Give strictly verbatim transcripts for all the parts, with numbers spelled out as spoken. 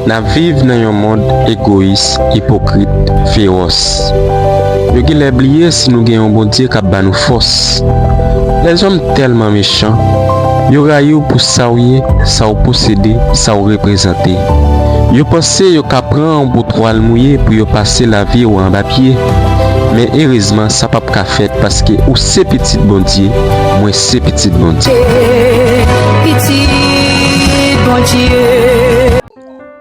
N ap viv nan yon mond egoyis, ipokrit, fewòs. Yo genlè bliye si nou gen yon Bondye k ap ba nou fòs. Lèzòm tèlman mechan, yo rayi w pou sa w ye, sa w posede, sa w reprezante. Yo panse yo ka pran w pou twal mouye pou yo pase lavi w anba pye. Men erezman, sa p ap ka fèt paske ou se pitit Bondye, mwen se pitit Bondye. Pitit Bondye.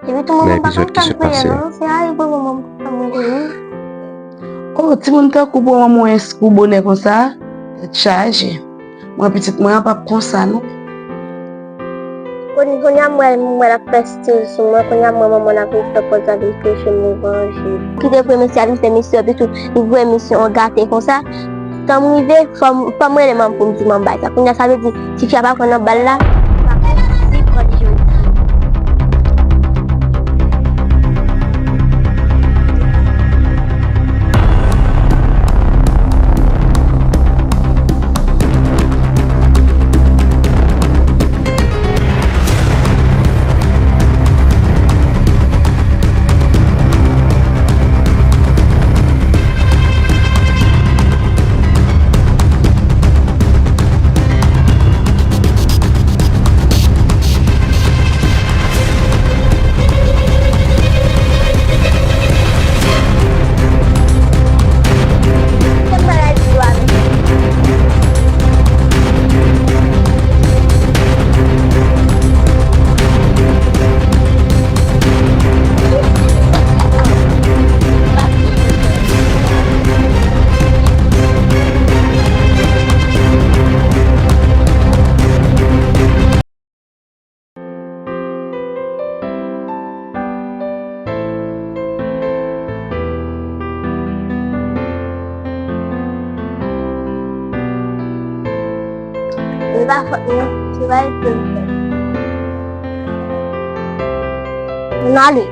Epi tou manman pa konn sa l pou ye non, se rayi pou manman m konn sa mwen ye. Oh, timoun tankou pou manman w enskou bonè konsa, tèt chaje. Mwen pitit mwen an p ap konsa non. Kounye a m wè, m wè l ap fè stil sou mwen, kounye a m wè manman l ap vin fè pòz la vin preche levanjil. Kite pou mesye a vin fè misyon, epi tou li voye misyon an gate konsa. Tan m rive, fò m, fò m rele manman pou m di manman bay sa. Kounye a sa vle di, tifi a pa pran nan bal la, li pa konn si pran li jodi. Li pa fòt mwen, se pa eksprè m fè. Ann ale.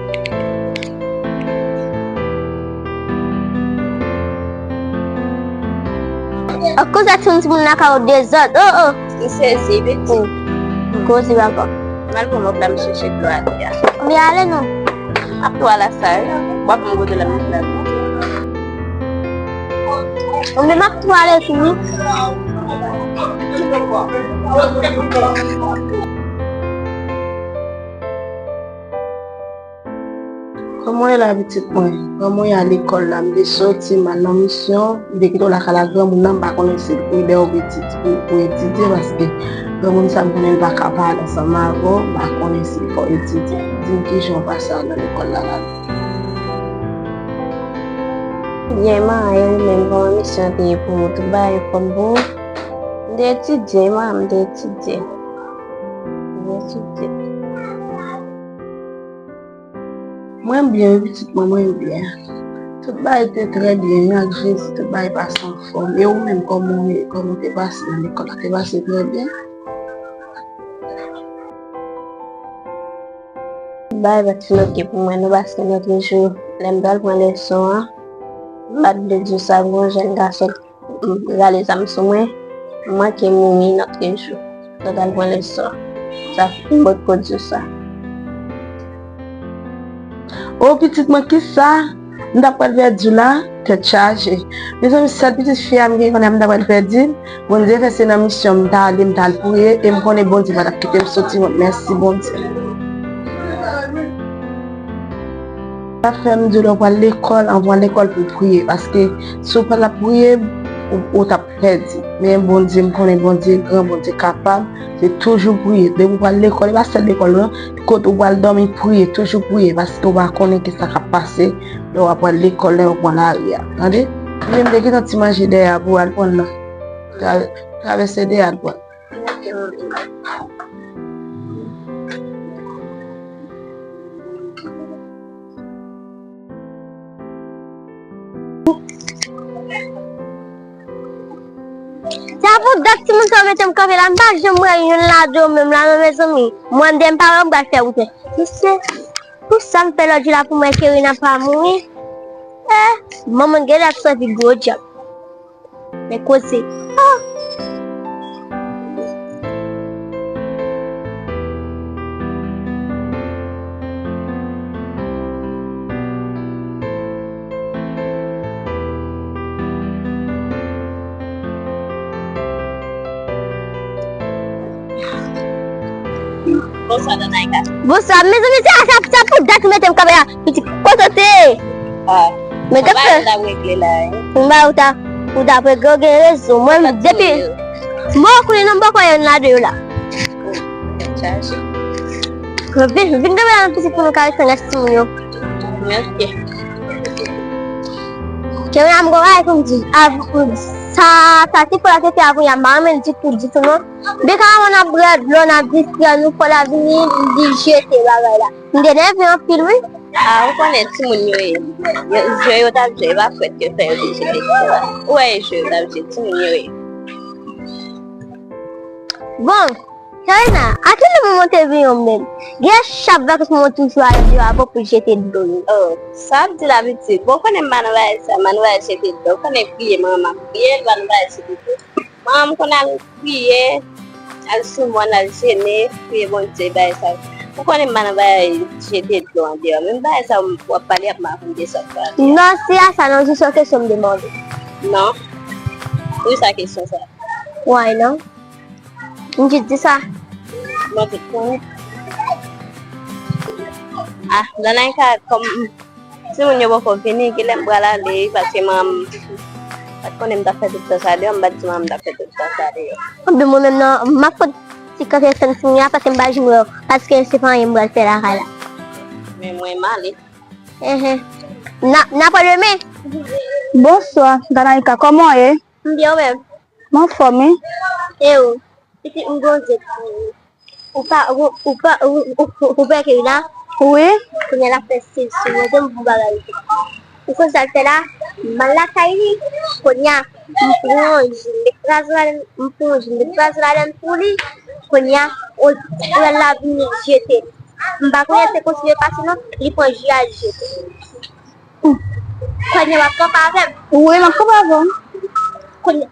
Akoz a timoun, timoun lakay ou dezòd. Oh, oh. M sezi, piti. Koze papa. M al pran mòp la, m chèche dlo atè a. Ann ale non. M ap tou al asay. W ap m goute la, m ap la. Mwen menm m ap tou ale tou wi. Kòman w ye la pitit mwen? Kòman w ye a lekòl la? M te soti, m al nan misyon, m te kite w lakay la granmoun nan, m pa konnen si l pou lè w pou etidye, pou, pou etidye, paske granmoun sa m konnen l pa ka pale ansanm avè w, m pa konnen si l fè w etidye. Di m kijan w pase a nan lekòl la la. Byen, man, e ou menm, kòman misyon te ye pou ou? Tout bagay anfòm pou ou? M te etidye, man, m te etidye. M te etidye. Mwen byen, wi, pitit mwen, mwen byen. Tout bagay te trè byen, wi, ak Jezi, tout bagay pase anfòm. E ou menm, kòman w ye? Kòman w te pase nan lekòl la? Te pase trè byen? Tout bagay pa t fin oke pou mwen, non, paske lòt jou, lè m t al pran leson an, m pa t vle di w sa, gon jèn gason rale zam sou mwen, m manke mouri lòt jou. Lè m t al pran leson an. Sa fè m potko di w sa. O pitit mwen, kisa m t ap pral pèdi w la? Tèt chaje. Mezanmi, sèl pitit fi a m gen kounye a m t ap pral pèdi l. Bondye fè se nan misyon m t ale, m t al priye, e m konnen Bondye pa t ap kite m soti wont. Mèsi, Bondye. Sa fè m di w lè w pral lekòl, anvan w al lekòl pou w priye. Paske si w pa t ap priye, ou, ou t ap pèdi. Men Bondye, m konnen Bondye gran, Bondye kapab. Se toujou priye. Depi w pral lekòl, e pa sèl lekòl, non. Kote w pral dòmi, priye. Toujou priye. Paske w pa konnen kisa k ap pase lè w ap pral lekòl, lè w pran lari a. Tande? Mwen menm, te gen yon ti manje dèyè a pou w al pran nan. Tra-, travèse dèyè a al pran. Sa pou dat timoun sa yo mete m kanpe la, m pa janm wè youn ladan yo menm la non, mezanmi. Mwen, de m pa wè m pral fè wout mwen. Mesye, pou sa m fè lòt jou la pou mwen Kerina pa mouri. Eh, manman gen lè ap sèvi gwo djab. Men koze. Ah! Bonswa, Danaika. Bonswa, mezanmi, se sa, sa pou dat ou mete m kanpe la. Pitit, kote w te ye? Ah, men gad sa. Mwen ta regle la, wi. Mwen ba ou ta, ou ta regle, ou gen rezon. Mwen, depi, mwen konnen non, mwen konnen nan de yo la. Chaje. Vin, vin kanpe la, pitit, pou nou ka ret nan timoun yo. Ok. Kè mwen, m gon bagay pou m di. Sa, sa ti fò la te fè avan yè a, m pa renmen l ditou, ditou, non. Depi avan n ap bwè dlo, n ap distrè nou, fò l ap vini, li jete bagay la. M te nève anpil, wi. Ah, ou konnen timoun yo ye. Yo, jwe yo t ap jwe, e pa frèt yo fè yo te jete dlo a. Ou wè e jwe yo t ap jwe, timoun yo ye. Bon, Karina, a kilè moman te vin yon menm? Gen chak vakans moman toujou ale deyò a pou l jete dlo yo. Oh, sa ap di la pitit. Bon, konnen m pa nan bagay sa, m pa nan bagay jete dlo. Konnen priye, manman m ap priye, m pa nan bagay jete dlo. Manman m konn al priye, al sou mòn, al jene, priye Bondye, bagay sa. Ou konnen m pa nan bagay jete dlo andeyò. Menm bagay sa w ap pale ap m ap vin desann pale. Non, se a sa, non, jis yon kesyon m te mande. Non. Poukisa kesyon sa? Why non? M jis di sa. Mwen tout konnen. Ah, Danaika, kòm timoun yo poko vini, kilè m pral ale, paske manman m pa t konnen m t ap fè tout tan sa deyò, m pa t di manman m m t ap fè tout tan sa deyò. Anben mwen menm nan, m ap pot ti kanpe fè m fini a, paske m pa janm wè w, paske se pa anyen m pral fè lakay la. Men mwen m ale. Enhen. N a, n a pale demen. Bonswa, Danaika, kòman w ye? M byen, ou menm? M anfòm, wi. E ou? Pitit, m gon zèt pou ou. Ou pa, ou, ou pa, ou, ou, ou, ou pa ke la? Wi. Kounye a l ap fè stil sou mwen, se m pou bagay. Ou konn sa l fè la? M al lakay li. Kounye a, m pran yon ji, m met kraze ladann, m pran yon ji, m met kraze ladann pou li. Kounye a, ou, frè l la vini jete. M pa konnen se konsa l pase non, li pran ji a, li jete. Kounye a w ap kanpe avè m? Wi, m ap kanpe avè w. Kounye,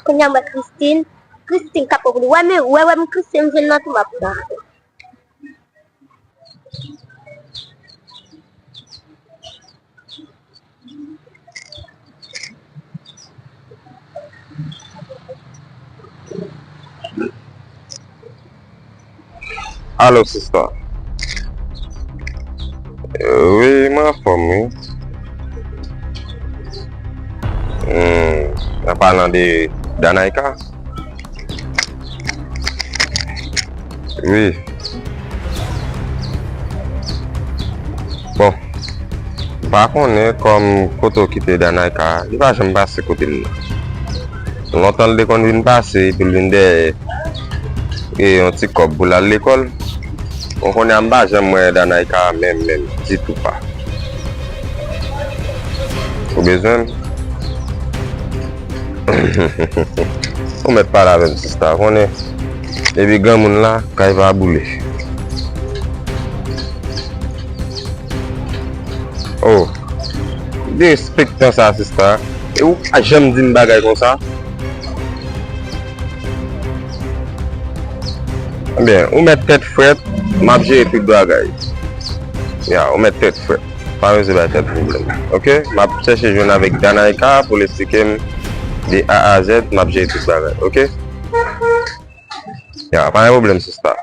kounye a m wè Christine. Christine k ap wè pou li. Wè, men, wè, wè, m Christine, m jwenn nan tou, m ap pran. Alo, sista. Wi, m anfòm, wi. Hmm, an palan de Danaika. Wi. Bon, m pa konnen kòm kote w kite Danaika, li pa janm pase kote m nan. Lontan l te konn vin pase, epi l vin dèyè e yon ti kòb pou l al lekòl. Bon, kounye a m pa janm wè Danaika menm, menm, ditou pa. Ou bezwen m? Ou mèt pale avè m, sista. Konnen, epi granmoun la, kay pa boule. Oh, derespektan sa, sista. E ou pa janm di m bagay konsa. Ebyen, ou mèt tèt frèt, m ap jere tout bagay. Ya, ou mèt tèt frèt. Pa bezwen bay tèt pwoblèm. Oke? M ap chèche jwenn avèk Danaika pou l esplike m de A a Z, m ap jere tout bagay. Oke? Ya, pa gen pwoblèm, sista.